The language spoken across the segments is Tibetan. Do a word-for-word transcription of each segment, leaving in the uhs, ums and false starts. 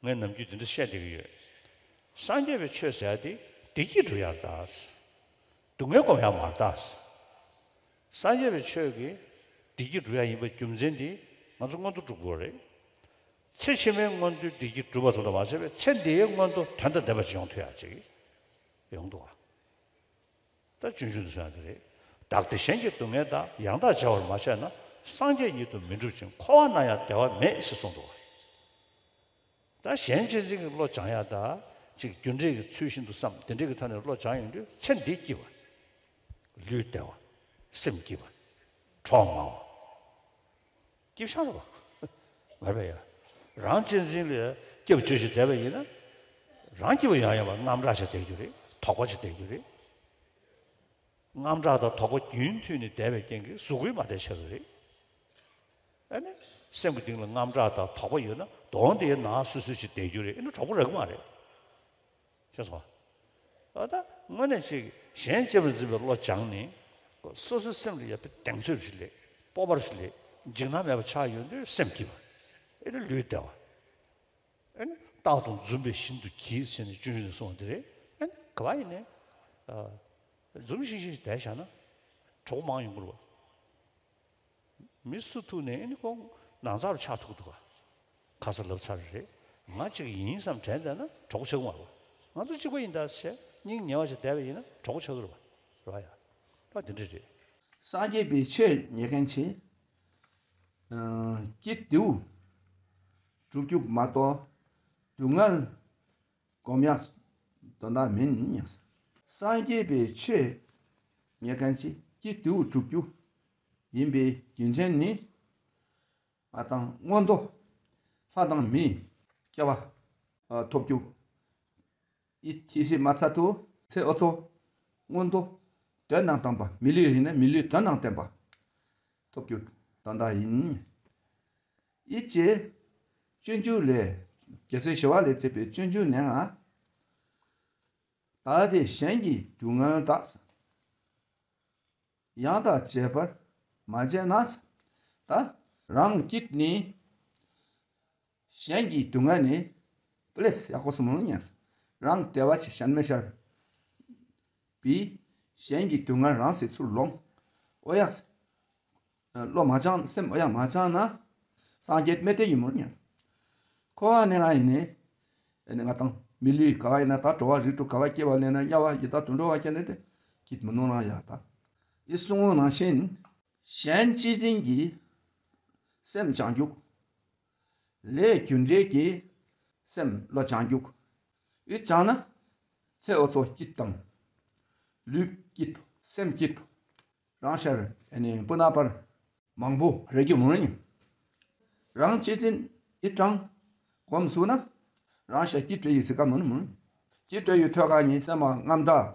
ངས་ནམ་རྒྱུན་འདི་འདྲ་བཤད་བསྡད་ཀྱི་ཡོད། སངས་རྒྱས་པའི་ཆོས་ཟེར་ཡ་དེ་བདེ་སྐྱིད་སྒྲུབ་ཡ་རེད་ད། སྡུག་བསྔལ་སྒོམ་ཡ་མ་རེད་ད། སངས་རྒྱས་པའི་ཆོས་ཀྱིས་བདེ་སྐྱིད་སྒྲུབ་ཡ་ཡིན་པའི་རྒྱུ་མཚན་དེ་ང་ཚོ་མངོན་མཐོ་སྒྲུབ་དགོས་རེད། ཚེ་ཕྱི་མའི་མངོན་མཐོའི་བདེ་སྐྱིད་སྒྲུབ་པ་ཙམ་དུ་མ་ཟད་པའི་ཚེ་འདིའི་མངོན་མཐོ་དོན་དང་ལྡན་པ་ཞིག་ཡོང་ཐུབ་ཡ་ཅིག་ཡོང་འདུག་བ། ད་སྤྱོད་འཇུག་ཏུ་གསུངས་ཡ་དེ་རེད། བདག་བདེ་གཞན་གྱི་སྡུག་བསྔལ་དག། །ཡང་དག་བྱ་བར་མ་བྱས་ན། །སངས་རྒྱས་ཉིད་དུ་མི་འགྲུབ་ཅིང་། །འཁོར་བ་ན་ཡང་བདེ་བ་མེད། །ཞེས་གསུངས་འདུག་བ། ད་གཞན་གཅེས་འཛིན་གྱི་བློ་སྦྱང་ཡ་ད་ཅིག་རྒྱུ་འབྲས་ཀྱི་ཚུལ་བཞིན་དུ་བསམ་དེ་འདྲས་ཀྱི་ཐོག་ནས་བློ་སྦྱང་ཡོང་དུས་ཚེ་འདི་སྐྱིད་པ། ལུས་བདེ་བ། སེམས་སྐྱིད་པ། གྲོགས་མང་བ། སྐྱིད་ཤང་རེད་པ། མ་རེད་པས་ཡ། རང་གཅེས་འཛིན་ལ་སྐྱབས་བཅོལ་ཞིག་བསྡད་པ་ཡིན་ན། རང་སྐྱིད་པ་ཡོང་ཡ་མ་རེད། དངངས་སྐྲག་ཞིག་བསྡད་རྒྱུ་རེད། དོགས་པ་ཞིག་བསྡད་རྒྱུ་རེད། དངངས་སྐྲག་དང་དོགས་པ་རྒྱུན་མཐུད་ནས་བསྡད་པའི་རྐྱེན་གྱིས་གཟུགས་པོའི་མ་བདེ་ཆགས་ཀྱི་རེད། ཨ་ནི། སེམས་ཀྱི་གཏིང་ལ་དངངས་སྐྲག་དང་དོགས་པ་ཡོད་ན་གདོང་དེའི་ནང་སོ་སོ་ཞིག་བསྡད་རྒྱུ་རེད། ཨ་ནི་གྲོགས་པོ་རག་གི་མ་རེད། ཤེས་སོང་། ཨ་ད་དངོས་གནས་ཅིག་གཞན་གཅེས་པར་འཛིན་པའི་བློ་སྦྱངས་ནས། སོ་སོའི་སེམས་ལ་ཡ་དཔེ་གདེང་ཚོད་ཞིག་སླེབས། སྤོབས་པ་ཞིག་སླེབས། འཇིགས་སྣང་མེད་པ་ཆགས་ཡོང་དུས་སེམས་སྐྱིད་པ། ཨེ་ནི་ལུས་བདེ་བ། ཨེ་ནི་རྟག་ཏུ་འཛུམ་པའི་བཞིན་དུ་གྱིས་ཟེར་ནས་སྤྱོད་འཇུག་ནས་གསུངས་པ་དེ་རེད། ཨེ་ནི་ག་པར་ཡིན་ནའི། ཨ། འཛུམ་ཤིག་ཤིག་བསྡད་བཞག་ན་གྲོགས་པོ་མང་ཡོང་གི་རེད་པ། མི་སུ་ཐུག་ནའི་ཨེ་ནི་ཁོང་ནང་ཚགས་རུ་ཆགས་ཐུབ་འདུག་ག་ཁ་ས་ལབ་ཚར་རེད། ང་གཅིག་ཡིན་བསམ་དྲན་བསྡད་ན་གྲོགས་པོ་ཆགས་ཀྱི་མ་རེད་པ། ང་ཚོ་གཅིག་པ་ཡིན་ད་ཟེར་སྙིང་ཉེ་བ་ཞིག་བསྡད་པ་ཡིན་ན་གྲོགས་པོ་ཆགས་ཀྱི་རེད་པ། རེད་པ་ཡ། ད་དེ་འདྲ་རེད། སངས་རྒྱས་པའི་ཆོས་ཉན་མཁན་གྱིས། ཨ། སྐྱིད་སྡུག་སྒྲུབ་རྒྱུ་མ་གཏོགས་སྡུག་བསྔལ་སྒོམ་ཡག་དོན་དག་མིན། སངས་རྒྱས་པའི་ཆོས་ཉན་མཁན་གྱིས་སྐྱིད་སྡུག་སྒྲུབ་རྒྱུ་ཡིན་པའི་རྒྱུ་མཚན་ནི། ང་དང་མངོན་མཐོ། ལྷ་དང་མིའི་སྐྱེ་བ་ཐོབ་རྒྱུ། ཨི་ཐི་སི་མ་ཚ་ཐུ་ཚེ་འོ་ཚོ། མངོན་མཐོ། དོན་དང་ལྡན་པ། མི་ལུས་ཡིན་ན་མི་ལུས་དོན་དང་ལྡན་པ་ཐོབ་རྒྱུ་དོན་དག་ཡིན། ཨི་ཅེ། སྤྱོད་འཇུག་ལས། རྒྱལ་སྲས་ཞི་བ་ལྷས་མཛད་པའི་སྤྱོད་འཇུག་ནས་ང་། བདག་བདེ་གཞན་གྱི་སྡུག་བསྔལ་དག། ཡང་དག་བྱེད་པར་མ་བྱས་ན། ད་རང་སྐྱིད་ནི། གཞན་གྱི་སྡུག་བསྔལ་ནི། པླེས་ཡག་པོ་སོང་མོ་ཉན། རང་བདེ་བ་ཆེ་གཞན་མི་ཤར། བི། གཞན་གྱི་སྡུག་བསྔལ་རང་སེལ་ཚུལ་ལོང་། ཨོ་ཡ། བློ་མ་སྦྱངས་སེམས་ཨོ་ཡ་མ་སྦྱངས་ན། སངས་རྒྱས་མེད་དེ་ཡིན་མོ་ཉན། འཁོར་བ་ནི་ང་ཡིན་ནི། ཨེ་ནི་ང་དང་མི་ལུས་ག་བ་ཡིན་ན་ད་འགྲོ་བ་རིགས་དྲུག་ག་བ་སྐྱེ་བ་ལེན་ན་དམྱལ་བ་ཡི་དྭགས་དུད་འགྲོ་བ་སྐྱེ་ནི་དེ། སྐྱིད་མི་ནུས་ན་ཡ་ད། ཨི་གསུང་ངོ་ནང་བཞིན། གཞན་གཅེས་འཛིན་གྱིས་སེམས་སྦྱང་རྒྱུག། ལས་རྒྱུ་འབྲས་ཀྱིས་སེམས་བློ་སྦྱང་རྒྱུག། ཨི་སྦྱངས་ན། ཚེ་འོ་ཚོ་སྐྱིད་དང་། ལུས་སྐྱིད། སེམས་སྐྱིད། རང་ཤར་ཨེ་ནི་སྤུ་ན་པར་མང་པོ་རེག་རྒྱུ་མོ་ནི། རང་གཅེས་འཛིན་ཨི་དྲང་གོམས་སུ་ན། རང་ཤར་སྐྱིད་བྲལ་ཡུལ་ཚིག་ཀ་མོ་ནི་མོ་ནི། སྐྱིད་བྲལ་ཡུལ་ཐོད་ཀ་ཉིད་སེམས་མ་རྔམ་དྲག་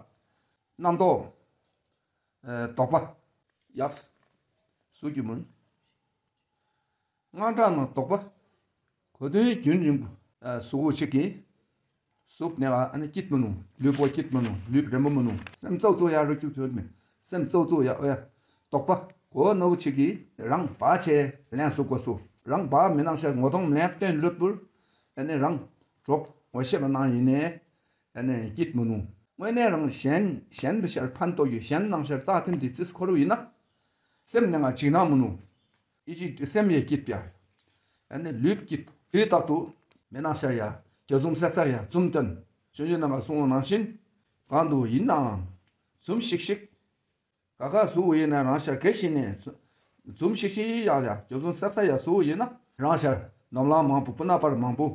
རྣམ་རྟོག། ཨ། དོགས་པ། ཡགས། སུ་གྱི་མུན། དངངས་སྐྲག་ནང་དོགས་པ། གོ་དོན་རྒྱུན་རིང་པོ། ཨ། གཟུགས་པོ་གཅིག་གིས། གཟུགས་ནས་ཨ་ནི་སྐྱིད་མི་ནུས། ལུས་པོ་སྐྱིད་མི་ནུས། ལུས་རན་པོ་མི་ནུས། སེམས་ཙོག་ཙོག་ཡ་རུ་སྐྱུག་ཚོད་མེད། སེམས་ཙོག་ཙོག་ཡ་ཨོ་ཡ། དོགས་པ། གོ་ནོར་བུ་གཅིག་གིས་རང་བག་ཆེ་ལན་གཟུགས་པོ་སུ། རང་བག་མི་གནང་ཤར་ངོ་གདོང་ལན་སྟོན་ལུད་པུར། ཨ་ནི་རང་གྲོགས་ངོ་ཤེས་པ་ནང་ཡིན་ནས། ཨ་ནི་སྐྱིད་མི་ནུས། དངོས་གནས་རང་གཞན་གཞན་པའི་ཤར་ཕན་ཐོགས་ཡོད། གཞན་ནང་ཤར་རྩ་ཐིམ་དེ་ཙིས་འཁོར་བ་ཡིན་ན། སེམས་ནས་ང་འཇིགས་སྣང་མི་ནུས། ཨི་ཅིག་སེམས་ཡེ་སྐྱིད་པ། ཨ་ནི་ལུས་སྐྱིད། ལུས་རྟག་ཏུ་མི་ནང་ཤར་ཡ། རྒྱ་འཛུམ་སེ་ཚ་ཡ་འཛུམ་སྟོན། ཅོ་ཅོ་ནང་ག་གསུང་བ་ནང་བཞིན། གང་དུ་ཡིན་ནའང་། འཛུམ་ཤིག་ཤིག། ག་ག་ཟུག་ཡིན་ན་རང་ཤར་གེ་ཤི་ནས་འཛུམ་ཤིག་ཤིག་ཡག་ཡ། རྒྱ་འཛུམ་སེ་ཚ་ཡ་ཟུག་ཡིན་ན་རང་ཤར་ནོར་ལང་མང་པོ་སྤུ་ན་པར་མང་པོ།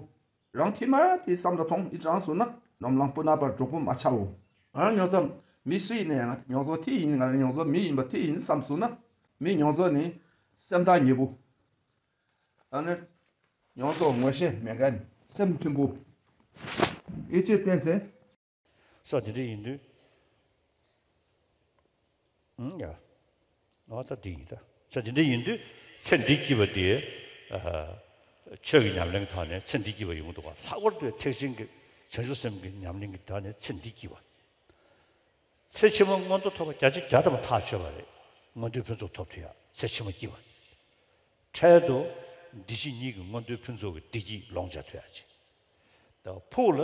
རང་ཐིག་དམར་དེ་བསམ་བློ་ཐོངས་ཨི་ཙང་སོང་ན་ནོར་ལང་སྤུ་ན་པར་གྲོགས་པོ་མ་ཆའོ། ང་རང་མྱོང་ཚོར་མི་སུ་ཡིན་ནའི་ང་མྱོང་ཚོར་ཐིག་ཡིན། ང་རང་མྱོང་ཚོར་མི་ཡིན་པ་ཐིག་ཡིན་བསམ་སོང་ན་མི་མྱོང་ཚོར་ནི་སེམས་ཐག་ཉེ་པོ། ད་ནི་མྱོང་ཚོར་ངོ་ཤེས་མེད་མཁན་སེམས་མཐུན་པོ། ཨི་ཅེ་བསྟན་ཚེ། ས་དེ་འདྲ་ཡིན་དུས། ཨང་ཡ། ཨ་ད་འདི་ཡིན་ད། ས་དེ་འདྲ་ཡིན་དུས་ཚེ་འདི་སྐྱིད་པ་དེ། ཨ། ཆོས་ཀྱི་ཉམས་ལེན་ཐོག་ནས་ཚེ་འདི་སྐྱིད་པ་ཡོང་གི་འདུག་ག་ལྷག་པར་དུ་ཐེག་ཆེན་གྱི་བྱང་ཆུབ་སེམས་ཀྱི་ཉམས་ལེན་གྱི་ཐོག་ནས་ཚེ་འདི་སྐྱིད་པ། ཚེ་ཕྱི་མ་མངོན་མཐོ་ཐོབ་པ་བརྒྱ་ཆ་བརྒྱ་ཐམ་པ་ཐག་ཆོད་པ་རེད། མངོན་མཐོའི་ཕུན་ཚོགས་ཐོབ་ཐུབ་ཡ། ཚེ་ཕྱི་མ་སྐྱིད་པ། འཕྲལ་དུ་བདེ་སྐྱིད་གཉིས་ཀྱི་མངོན་མཐོའི་ཕུན་ཚོགས་ཀྱི་བདེ་སྐྱིད་ལོངས་སྤྱད་ཐུབ་ཡ་ཆེ། ཕུགས་ལ་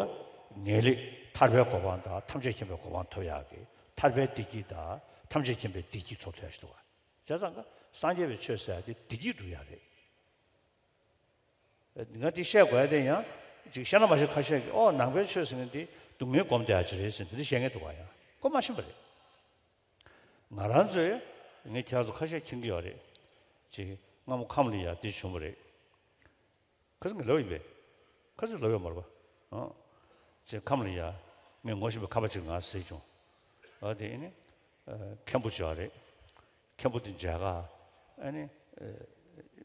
ངེས་ལེགས་ཐར་པའི་གོ་འཕང་དང་ཐམས་ཅད་མཁྱེན་པའི་གོ་འཕང་ཐོབ་ཡག་གི་ཐར་པའི་བདེ་སྐྱིད་དང་ཐམས་ཅད་མཁྱེན་པའི་བདེ་སྐྱིད་ཐོབ་ཐུབ་ཡག་ཞིག་འདུག་བ། བྱས་ཙང་ཀ་སངས་རྒྱས་པའི་ཆོས་ཟེར་ཡག་དེ་བདེ་སྐྱིད་སྒྲུབ་ཡག་རེད། ང་དེ་བཤད་དགོས་ཡག་དེ་ཡང་ཅིག་བཤད་ན་མ་ཤེས་ཁ་ཤས་ཀྱིས་ཨོ་ནང་པའི་ཆོས་ཟེར་མཁན་དེ་སྡུག་བསྔལ་སྒོམ་བསྡད་ཡག་ཅིག་རེད་ཟེར་འདི་འདྲ་བཤད་མཁན་འདུག་བ། ཡང་ཁོ་མ་ཤེས་པ་རེད། ང་རང་ཚོས་ངས་ཁྱེད་རང་ཚོ་ཁ་ཤས་མཁྱེན་གྱི་ཡོད་རེད། ཅིག་སྔ་མོ་ཁམས་ལ་ཡ་དེ་བྱུང་བ་རེད། ཁ་སང་གི་ལབ་ཡིན་པས། ཁ་སང་ལབ་ཡོད་མ་རེད་པ། ཨང་། ཅིག་ཁམས་ལ་ཡ་ངས་ངོ་ཤེས་པའི་ཁམས་པ་ཅིག་ང་གཟིགས་བྱུང་། ཨ་དེ་ཨ་ནི་ཨ་མཁན་པོ་ཅིག་ཡོད་རེད། མཁན་པོ་དེ་མཇལ་ཁ་ཨ་ནི་ཨ་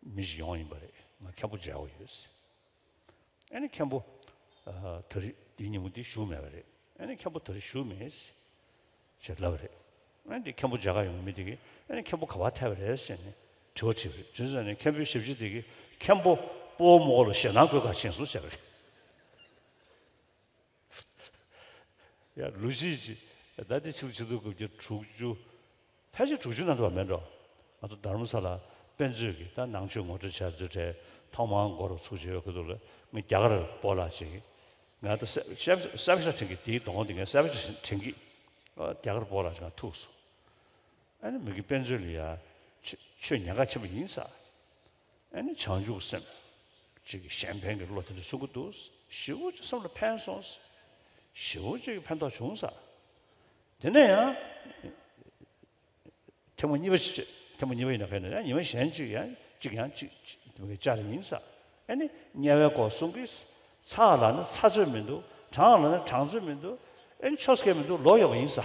མི་ཞིག་ཡོང་ཡིན་པ་རེད། ང་མཁན་པོ་མཇལ་བ་ཡོད། ཨ་ནི་མཁན་པོ་ཨ་ད་རེས་དེའི་ཉིན་མོ་དེ་བཞུགས་མེད་པ་རེད། ཨ་ནི་མཁན་པོ་ད་རེས་བཞུགས་མེད་ཅེས་ལབ་པ་རེད། ཨ་ནི་དེ་མཁན་པོ་མཇལ་ཁ་ཡོང་མི་དེ་གིས་ཨ་ནི་མཁན་པོ་ག་པར་ཐལ་བ་རེད་ཟེར་ནས་དྲི་བ་དྲིས་པ་རེད། དྲིས་ཙང་ནས་མཁན་པོའི་ཞབས་ཕྱི་དེ་གིས་མཁན་པོ་སྤོ་བོ་མོ་ལ་ཞེད་སྣང་བཀོད་ག་ཕྱིན་སོང་ཟེར་བ་རེད། ཡ་ལོ་གཅིག་ཅིག་ད་དེ་ཕྱི་ལོ་ཆིག་སྟོང་དགུ་བརྒྱ་དྲུག་ཅུ། ཕལ་ཆེར་དྲུག་ཅུ་ནང་འདུག་པ་མེད་འགྲོ། ང་ཚོ་རྡ་རམ་ས་ལ་དཔེ་མཛོད་ཀྱི་ད་ནང་ཆོས་ངོ་སྤྲོད་བྱ་རྩིས་ཁྲའི་ཐོག་མར་འགོ་རུ་ཚུགས་བྱས་ཡོད་ཁུལ་དུ་ལ་ངས་རྒྱ་གར་སྤོ་ལགས་ཅིག་ང་ད་གསལ་གསལ་པོ་ཞིག་དྲན་གི། དེའི་གདོང་དེ་ངས་གསལ་པོ་ཞིག་དྲན་གི། རྒྱ་གར་སྤོ་ལགས་ཅིག་ང་ཐུག་སོང་། ཨ་ནི་མི་གི་དཔེ་མཛོད་ལ་ཡ་ཆོས་ཆོས་ཉན་ག་ཕྱིན་པ་ཡིན་ས། ཨ་ནི་བྱང་ཆུབ་སེམས་ཅིག་གི་གཞན་ཕན་གྱི་བློ་དེ་འདྲ་གསུང་གི་འདུག། ཞེ་པོ་ཅིག་སེམས་ལ་ཕན་སོང་ས། ཞེ་པོ་ཅིག་གི་ཕན་ཐོགས་བྱུང་ས། དེ་ནས་ཡང་ཐེངས་མ་གཉིས་པ་ཅིག་ཐེངས་མ་གཉིས་པ་ཡིན་ན་ག་ཡིན་ན་ཡང་ཉི་མ་གཞན་ཅིག་ཡང་ཅིག་ཡང་ཅིག་ཅིག་དེ་མོ་གི་བཅར་ཡིན་ས། ཨ་ནི་དམྱལ་བའི་སྐོར་གསུང་གི། ཚ་ལ་ནི་ཚ་ཚོད་མི་འདུག། གྲང་ལ་ནི་གྲང་ཚོད་མི་འདུག། ཨ་ནི་ཆོ་སྐད་མི་འདུག། ལོག་ཡོང་བ་ཡིན་ས།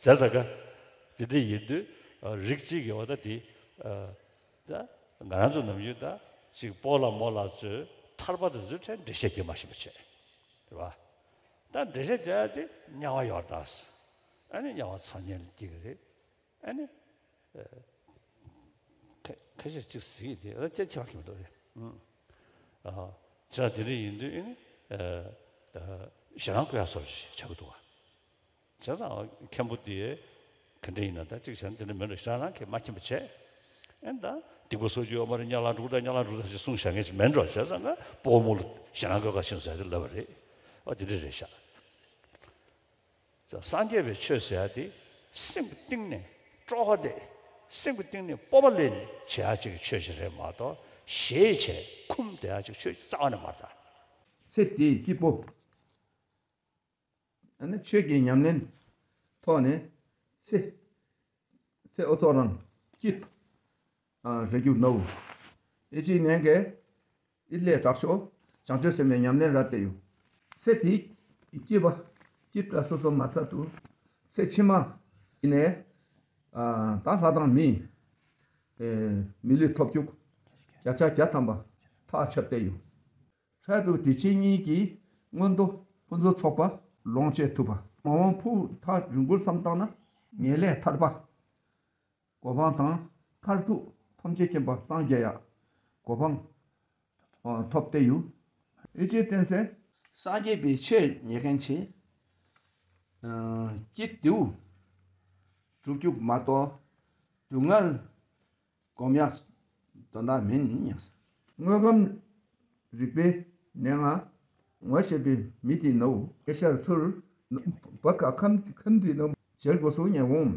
བྱས་ཙང་ཀ་དེ་འདྲ་ཡིན་དུས་རིགས་གཅིག་གི་འོ་ད་དེ་ད་ང་རང་ཚོ་ནམ་རྒྱུན་ད་ཅིག་སྤོ་ལགས་མོ་ལགས་ཚོས་ཐར་པ་དེ་ཚོའི་གྲས་འགྲེལ་བཤད་རྒྱག་མ་ཤེས་པ་བྱས། རེད་བ། ད་འགྲེལ་བཤད་རྒྱག་ཡ་དེ་དམྱལ་བ་ཡོད་རེད་ད། ཨ་ནི་དམྱལ་བ་ཚ་དམྱལ་ལ་སྐྱེ་གི་རེད། ཨ་ནི་ཁ་ཁ་ཤས་ཅིག་གཟིགས་དེ་ཨ་ཅེ་ཆ་གི་མི་འདུག་རེད། ཨ་ཅག་དེ་འདྲ་ཡིན་དུས་ཨ་ནི་ཞེད་སྣང་སྐུལ་ཡག་བཟོ་ཞིག་བྱ་གི་འདུག་བ། བྱས་ཙང་མཁན་པོ་དེ་ག་འདྲ་ཡིན་ན་ད་ཅིག་བྱས་ན་དེ་འདྲ་མིན་འགྲོ། ཞེད་སྣང་གིས་མ་ཁྱིམ་པ་བྱས། ཨེ་ད་སྡིག་པ་གསོག་རྒྱུ་ཡོད་མ་རེད། དམྱལ་བར་འགྲོ་དང་དམྱལ་བར་འགྲོ་དང་ཞེས་གསུངས་བཞག་མཁན་ཅིག་མིན་འགྲོ། བྱས་ཙང་ང་སྤོ་བོ་མོ་ལ་ཞེད་སྣང་སྐུལ་ག་ཕྱིན་སོང་ཟེར་ཏེ་ལབ་པ་རེད། ཨ་དེ་འདྲ་རེད་ཤག། སངས་རྒྱས་པའི་ཆོས་ཟེར་ཡ་དེ་སེམས་གཏིང་ནས་སྤྲོ་བ་ལས། སེམས་ཀྱི་གཏིང་ནས་སྤོབས་པ་ལས་ནས་བྱེད་ཡ་ཅིག་གི་ཆོས་ཤིག་རེད་མ་གཏོགས་གཞས་བྱས་འཁུམས་བསྡད་ཡ་ཅིག་ཆོས་ཅིག་རྩ་བ་ནས་མ་རེད་ད། ཚེ་འདིའི་སྐྱིད་པོ། ཨ་ནི་ཆོས་ཀྱི་ཉམས་ལེན་ཐོག་ནས་ཚེ་ཚེ་འུ་ཚོ་རང་སྐྱིད་ཨ་རེ་རྒྱུ་ནོ། ཨེ་ཅི་ནན་གེ་ཨི་ལས་དྲག་ཤོས་བྱང་ཆུབ་སེམས་དཔའི་ཉམས་ལེན་ར་དེ་ཡོད། ཚེ་འདིའི་སྐྱིད་པ་སྐྱིད་པ་སོ་སོ་མ་ཚད་དུ་ཚེ་ཕྱི་མ་ནས་ཨ་ད་ལྷ་དང་མི་ཨེ་མི་ལུས་ཐོབ་རྒྱུ་བརྒྱ་ཆ་བརྒྱ་ཐམ་པ་ཐག་ཆོད་བསྡད་ཡོད། འཕྲལ་དུ་བདེ་ཆེན་གཉིས་ཀྱི་མངོན་མཐོ་ཕུན་སུམ་ཚོགས་པ་ལོངས་སྤྱོད་ཐུབ་པ། མ་འོངས་ཕུགས་མཐའ་རིང་པོར་བསམ་བཏང་ན་ངེས་ལེགས་ཐར་པ། གོ་འཕང་དང་མཐར་ཐུག་ཐམས་ཅད་མཁྱེན་པ་སངས་རྒྱས་ཡག་གོ་འཕང་ཐོབ་བསྡད་ཡོད། ཨེ་ཅེ་བསྟན་སྲིད། སངས་རྒྱས་པའི་ཆོས་ཉན་མཁན་ཆེ། སྐྱིད་སྡུག་སྒྲུབ་རྒྱུ་མ་གཏོགས་སྡུག་བསྔལ་སྒོམ་ཡག་དོན་དག་མིན་སྙམ། དངོས་ཁམས་རིག་པའི་གནས་ལྔ་ངོ་ཤེས་པའི་མི་དེ་ནོ། སྐད་ཆར་ཚུར་བ་ཀ་ཁམས་ཁམས་དེ་ནོ། བྱེད་དགོས་སུ་ཉན་འོང་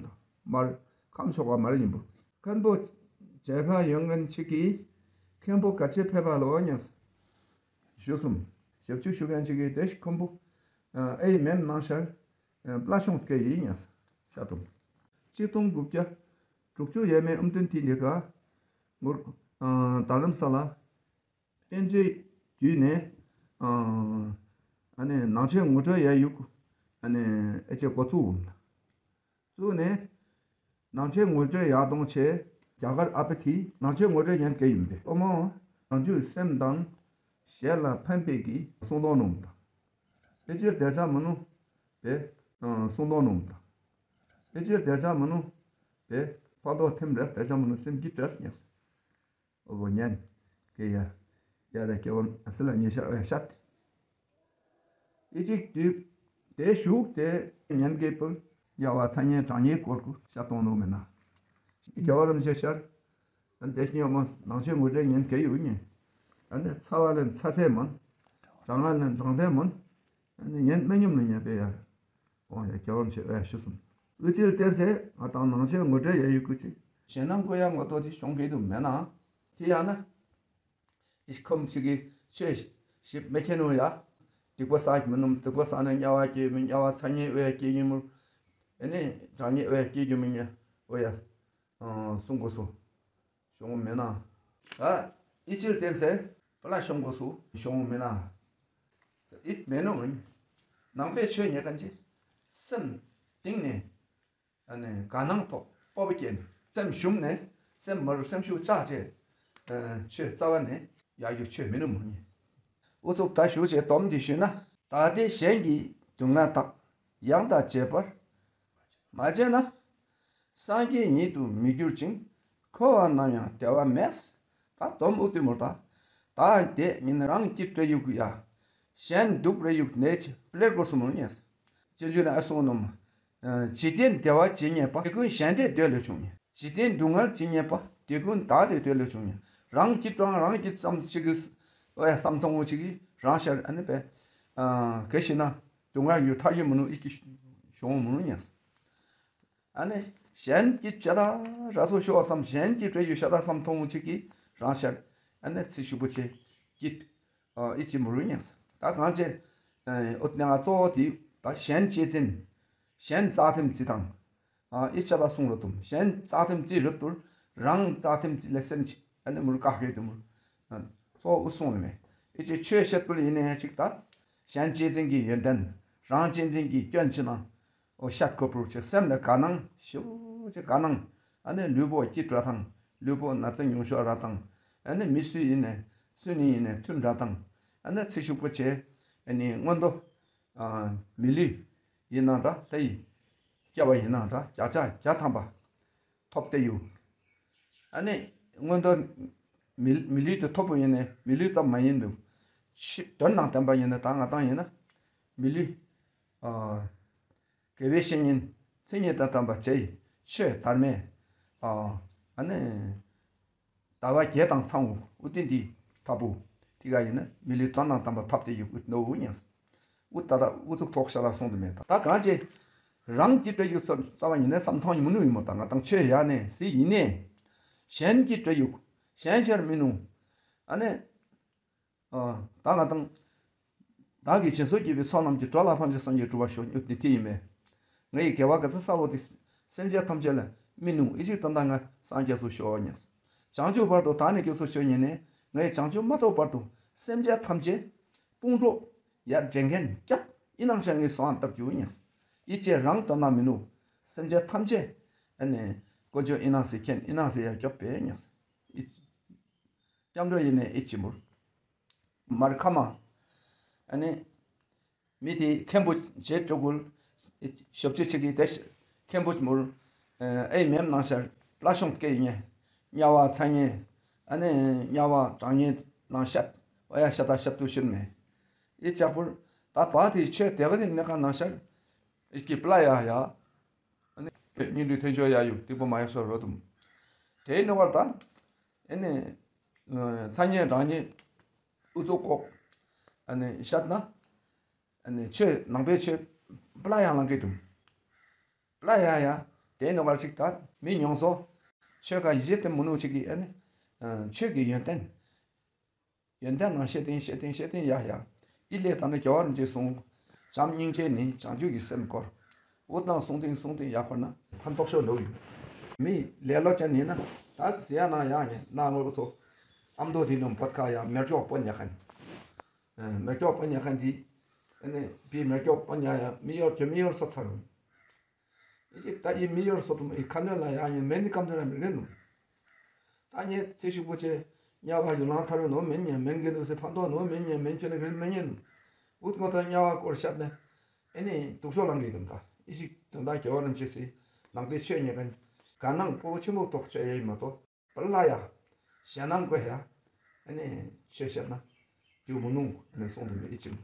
མར་ཁམས་ཆོག་པ་མར་ཡིན་པོ། མཁན་པོ་མཇལ་ཁ་ཡོང་མཁན་ཆེ་གི། མཁན་པོ་ག་ཆེ་ཕེབས་པ་ལོ་སྙམ། ཞུ་གསུམ། ཞབས་ཕྱི་ཞུ་མཁན་ཆེ་གི་དེ་ཁམས་པོ་ཨེ་མེམ་ནང་ཤར་བླ་ཤོང་སྐད་ཡིན་སྙམ། ཤ་དུམ། ཆིག་སྟོང་དགུ་བརྒྱ་དྲུག་ཅུ་ཡས་མས་ཨུམ་དོན་ཐིག་ལེ་ཀ་ངུར་རྡ་རམ་ས་ལ་པཎ་ཆེན་བརྒྱུད་ནས་ཨ་ནི་ནང་ཆོས་ངོ་སྤྲོད་ཡ་ཡུག་ཨ་ནི་ཨེ་ཅེ་འགོ་བཙུགས་འོང་། བཙུགས་ནས་ནང་ཆོས་ངོ་སྤྲོད་ཡ་གཏོང་ཆེད་རྒྱ་གར་ཨ་པ་ཐི་ནང་ཆོས་ངོ་སྤྲོད་ཉན་གེ་ཡིན་པས་ཨོ་མོ་ནང་ཆོས་སེམས་དང་ཞེ་ལ་ཕན་པའི་གི་གསུང་དོན་ནོམ་དང་། ཨེ་ཅེ་དེ་ཆ་མ་ནུ་པའི་གསུང་དོན་ནོམ་དང་། ཨེ་ཅེ་དེ་ཆ་མ་ནུ་པའི་ཕ་དོ་ཐེམ་རེ་དེ་ཆ་མ་ནུ་སེམས་ཀྱི་བྲེས་ཉེས། ཨོ་བོ་ཉན། ཀེ་ཡ། ཡ་ར་ཀེ་བ་ཨ་སི་ལ་ཉེ་ཤ་ཨ་ཤ་ཏི། ཨི་ཅིག་དུས་དེ་ཞུགས་དེ་ཉན་ཀེ་པུར་ཡ་བ་ཚ་ཉེ་གྲང་ཉེ་སྐོར་ཀུ་ཤ་གཏོང་ནོ་མེ་ན། རྒྱ་བ་རམ་ཤ་ཤར། ཨན་དེ་ཤི་ཉོ་མོ་ནང་ཆེ་ངོ་སྤྲོད་ཉན་ཀེ་ཡུ་ཉེ། ཨ་ནི་ཚ་བ་ལས་ཚ་ཚད་མིན། གྲང་བ་ལས་གྲང་ཚད་མིན། ཨ་ནི་ཉན་སྨན་ཉམས་ལ་ཉན་པའི་ཡ། འོང་ཡ་རྒྱལ་བ་རིན་པོ་ཆེ་ཨེ་ཞུ་སོང་། དབུ་ཅིར་བསྟན་ཚེ་ང་དང་ནང་ཆོས་ངོ་སྤྲོད་ཡ་ཡི་གུ་ཅི། ཞེད་སྣང་སྐུལ་ཡ་ངོ་ཐོག་ཅི་གཞུང་གི་དུ་མེད་ན། དེ་ཡང་ན། ཁོམ་ཅིག་གི་ཆོས་ཞིབ་མེ་ཁྱེར་ནུ་ཡ། སྡིག་པ་བསགས་མི་ནུམ། སྡིག་པ་བསགས་ན་དམྱལ་བ་སྐྱེ་མི་དམྱལ་བ་ཚ་ཉེ་འོ་ཡ་སྐྱེ་ཡིན་མུར། ཨེ་ནི་གྲང་ཉེ་འོ་ཡ་སྐྱེ་རྒྱུ་མི་ཉེ་འོ་ཡ། གསུང་དགོས་སོ། གཞུང་མེད་ན། ད་ཨི་ཅིར་བསྟན་ཚེ་ཕ་ལ་གཞུང་དགོས་སོ། གཞུང་མེད་ན། ཨིད་མེད་ནོ་མིན། ནང་པའི་ཆོས་ཉེ་གན་ཅི། སེམས་གཏིང་ནས། ཨ་ནི་དགའ་སྣང་ཐོག་སྤོབས་པ་སྐྱེས་ནས་སེམས་ཞུམ་ནས་སེམས་མར་སེམས་ཤུགས་ཆག་ཆེ། ཆོས་རྩ་བ་ནས་ཡག་རྒྱུ་ཆོས་མི་ནུ་མ་ངེས། ཨུ་ཚུགས་ད་ཞུ་བྱས་སྡོམ་འདི་ཞུས་ན། ད་ལྟའི་གཞན་གྱི་སྡུག་བསྔལ་དག་ཡང་དག་བྱེད་པར་མ་བྱས་ན། སངས་རྒྱས་ཉིད་དུ་མི་འགྱུར་ཅིང་། འཁོར་བ་ནམ་ཡང་བདེ་བ་མེད། ད་སྡོམ་ཨུ་ཙི་མོར་ད། ད་དེ་ཉིན་རང་སྐྱིད་རེ་ཡུག་ཡ། གཞན་སྡུག་རེ་ཡུག་ནས་ཅི་པླེར་གོ་སུ་མོར་ཉེས། སྤྱོད་འཇུག་ནས་ཨ་སོང་ནོ་མ། འཇིག་རྟེན་བདེ་བ་ཇི་སྙེད་པ། དེ་ཀུན་གཞན་སྡེ་འདོད་ལས་བྱུང་ཉེ། འཇིག་རྟེན་སྡུག་བསྔལ་ཇི་སྙེད་པ། དེ་ཀུན་བདག་སྡེ་འདོད་ལས་བྱུང་ཉེ། རང་སྐྱིད་རང་རང་སྐྱིད་ཙམ་ཞིག་གིས། ཨོ་ཡ་བསམ་མཐོང་བོ་ཅིག་གིས་རང་ཤར་ཨ་ནི་པས། གལ་ཞིག་ན་སྡུག་བསྔལ་ཡུལ་ཐར་ཡུལ་མི་ནུ་ཨི་ཀི་ཞོང་མི་ནུ་ཉེས། ཨ་ནི་གཞན་གྱི་བྱ་དག་ར་སོ་ཤོ་བསམ་གཞན་གྱི་འབྲེལ་ཡོད་བྱ་དག་བསམ་མཐོང་བོ་ཅིག་གིས་རང་ཤར་ཨ་ནི་ཚེ་ཞུགས་པོ་ཆེ་སྐྱིད། ཨི་ཅི་མུ་རུ་ཉེས། ད་གང་ཅེ། ཨུ་ཏི་ནང་གཙོ་བོ་དེ་ད་གཞན་གཅེས་འཛིན། གཞན་རྩ་ཐིམ་རྩི་དང་། ཨི་ཆ་ད་གསུང་རོ་དུམ་གཞན་རྩ་ཐིམ་རྩི་རུ་ཏུར། རང་རྩ་ཐིམ་རྩི་ལས་སེམས་ཀྱི་ཨ་ནི་མུ་རུ་ཀ་ཧེ་དུ་མུ། གཙོ་བོ་ཨུ་གསུང་ལ་མེ། ཨི་ཅི་ཆོས་བཤད་པོ་ལ་ཡིན་ནའི་ཅིག་ད། གཞན་གཅེས་འཛིན་གྱི་ཡོན་ཏན། རང་གཅེས་འཛིན་གྱི་སྐྱོན་ཕྱི་ནང་། ཨོ་ཤད་ཁོ་པུར་ཆེ་སེམས་ལ་དགའ་སྣང་ཞུ་ཆེ་དགའ་སྣང་། ཨ་ནི་ལུས་པོ་སྐྱིད་ར་དང་ལུས་པོ་ན་ཚ་ཉུང་ཤོས་ར་དང་། ཨ་ནི་མི་སུ་ཡིན་ནས་སུ་ནི་ཡིན་ནས་མཐུན་ར་དང་། ཨ་ནི་ཚེ་ཞུགས་པོ་ཆེ། ཨ་ནི་མངོན་མཐོ། མི་ལུས་ཡིན་ན་འདྲ་ལྷ་ཡི་སྐྱེ་བ་ཡིན་ན་འདྲ་བརྒྱ་ཆ་བརྒྱ་ཐམ་པ་ཐོབ་སྟེ་ཡོད། ཨ་ནི་མངོན་མཐོ། མི་མི་ལུས་དེ་ཐོབ་པོ་ཡིན་ནས་མི་ལུས་ཙམ་མ་ཡིན་འདུག་ཕྱི་དོན་དང་ལྡན་པ་ཡིན་ན་ད་ང་དང་ཡིན་ན་མི་ལུས། དགེ་བའི་བཤེས་གཉེན་མཚན་ཉིད་དང་ལྡན་པ་བྱས་ཡི་ཆོས་དར་མས། ཨ་ནི། ཟླ་བ་བརྒྱད་དང་ཚང་བོ་ཨུ་ཏི་འདི་ཐབ་བུ། དེ་ག་ཡིན་ན་མི་ལུས་དོན་དང་ལྡན་པ་ཐབ་སྟེ་ཡི་ཨུ་ནོ་ཨུ་ཉན། ཨུ་ད་ད་ཨུ་ཚུགས་ཐོག་ཤ་ལ་སོང་དུ་མེད་ད་ད་གང་ཅེ། རང་གི་བྲེ་ཡུ་ཚོ་རྩ་བ་ཉིད་ནས་བསམ་མཐོང་ཡི་མུ་ནུ་ཡི་མོ་ད་ང་དང་ཆོས་ཡ་ནས་སི་ཡིན་ནས། གཞན་གྱི་བྲེ་ཡུ། གཞན་ཤར་མི་ནུ། ཨ་ནི། ཨ། ད་ང་དང་། བདག་གིས་སྦྱིན་སོགས་བགྱིས་པའི་ཚོགས་རྣམས་ཀྱིས། འགྲོ་ལ་ཕན་ཕྱིར་སངས་རྒྱས་འགྲུབ་པར་ཤོག་སྨྱུག་འདི་དེ་ཡིན་མས། ངའི་དགེ་བ་ག་ཚོད་བསགས་པ་དེ་སེམས་ཅན་ཐམས་ཅད་ལ་སྨིན་ནུ་ཨི་ཞིག་དོན་དག་ང་སངས་རྒྱས་སུ་ཤོག་ཉེས། བྱང་ཆུབ་བར་དུ་བདག་ནི་སྐྱབས་སུ་མཆིའོ་ཉེ་ནས་ངའི་བྱང་ཆུབ་མ་ཐོབ་བར་དུ་སེམས་ཅན་ཐམས་ཅད་དཔུང་གྲོགས་ཡར་འདྲེན་མཁན་སྐྱབས་ཨི་ནང་ཤར་ངའི་གསང་བ་བཏབ་རྒྱུ་ཉེས། ཨི་ཅེ་རང་དོན་དག་མི་ནུ་སེམས་ཅན་ཐམས་ཅད་ཨ་ནི་དཀོན་མཆོག་ཨི་ནང་སི་མཁྱེན་ཨི་ནང་སི་ཡར་སྐྱོབ་པས་ཉེས། ཨི། སྐྱབས་འགྲོ་ཡིན་ནས་ཨི་ཅི་མུར། མར་ཁ་མ། ཨ་ནི། མི་དེ་མཁན་པོ་བྱེད་འགྲོ་དགོས། ཞོབ་ཆེ་ཆེ་གི་དེ་མཁན་པོ་མུར། ཨེ་མེམ་ནང་ཤར་བླ་ཤོང་སྐད་ཡིན། དམྱལ་བ་ཚ་ཉེ། ཨ་ནི་དམྱལ་བ་གྲང་ཉེ་ནང་ཤད། ཨོ་ཡ་ཤ་ད་ཤད་དུ་ཤུན་མེ། ཨི་ཅག་པུར། ད་བ་དེ་ཆོས་དེ་བ་དེ་ནི་ཀ་ནང་ཤར། ཨི་ཀི་པླ་ཡ་ཡ། ཨ་ནི། སྙིང་རུས་ཐོན་ཆོག་ཡ་ཡུག་སྡིག་པ་མ་ཡོང་སོགས་རོ་དུམ། དེའི་ནི་བར་ད། ཨ་ནི། ཚ་ཉེ་གྲང་ཉེ། ཨུ་ཚུགས་ལྐོག་ཨ་ནི་བཤད་ན། ཨ་ནི་ཆོས་ནང་པའི་ཆོས་པླ་ཡང་ལང་གི་དུམ། པླ་ཡ་ཡ། དེའི་ནི་བར་ཞིག་ད་མི་ཉུང་སོ། ཆོས་ཀ་ཡི་ཞེ་དེ་མུ་ནུ་ཆིག་གི་ཨ་ནི། ཆོས་ཀྱི་ཡོན་ཏན། ཡོན་ཏན་ནང་ཤེས་ཏིང་ཤེས་ཏིང་ཤེས་ཏིང་ཡ་ཡ། ཨི་ལས་དང་ནི་རྒྱལ་བ་རིན་ཆེན་གསུང་། བྱམས་སྙིང་རྗེ་ནི་བྱང་ཆུབ་ཀྱི་སེམས་བསྐོར། འུ་དང་གསུང་ཏིང་གསུང་ཏིང་ཡ་འཁོར་ན་ཕན་ཐོགས་ཤོར་འདུག་ཡོད། མི་ལས་ལོ་ཅན་ཡིན་ན་ད་ཟེར་ཡ་ན་ཡ་ངས་ན་ངོ་བོ་ཚོ། ཨམ་དོ་དེ་ནང་བོད་ཁ་ཡ་མེར་ཀྱོག་པོ་ཉ་ཁན། མེར་ཀྱོག་པོ་ཉ་ཁན་དེ། ཨ་ནི་བི་མེར་ཀྱོག་པོ་ཉ་ཡ་མི་ཡོར་གྱི་མི་ཡོར་ས་ཚར་རུང་། ཨི་ཅིག་ད་ཡི་མི་ཡོར་སོ་དུ་མ་ཡི་ཁ་ནོན་ལ་ཡང་ཡིན་མེན་ནི་ཀམ་དུ་ར་མི་རེད་ནོ། ད་ངས་ཚེ་ཞིག་པོ་ཆེ་དམྱལ་བ་ཡུལ་ལང་ཐར་ནོ་མེན་ཉེ་མེན་གི་ནུ་སེ་ཕན་ཐོགས་ནོ་མེན་ཉེ་མེན་ཁྱོད་ནི་རིལ་མེན་ཉེ་ནོ། འུ་ཐུ་མ་ད་དམྱལ་བ་སྐོར་ཤད་ནས་ཨེ་ནི་དུག་ཤོག་ལང་གི་དུམ་ད་ཨི་ཞིག་དོན་དག་རྒྱལ་བ་རིན་ཆེ་སི་ནང་པའི་ཆོས་ཉེ་གན་ག་ནང་སྤོ་བོ་ཆེན་པོ་ཐོག་ཆོས་ཡེ་མ་གཏོགས། པ་ལ་ཡ། ཞེ་ནང་གོ་ཡ། ཨ་ནི་ཆོས་བཤད་ན། དེ་མུ་ནུ་ཨ་ནི་གསུང་དུ་མི་ཨི་ཅིམ།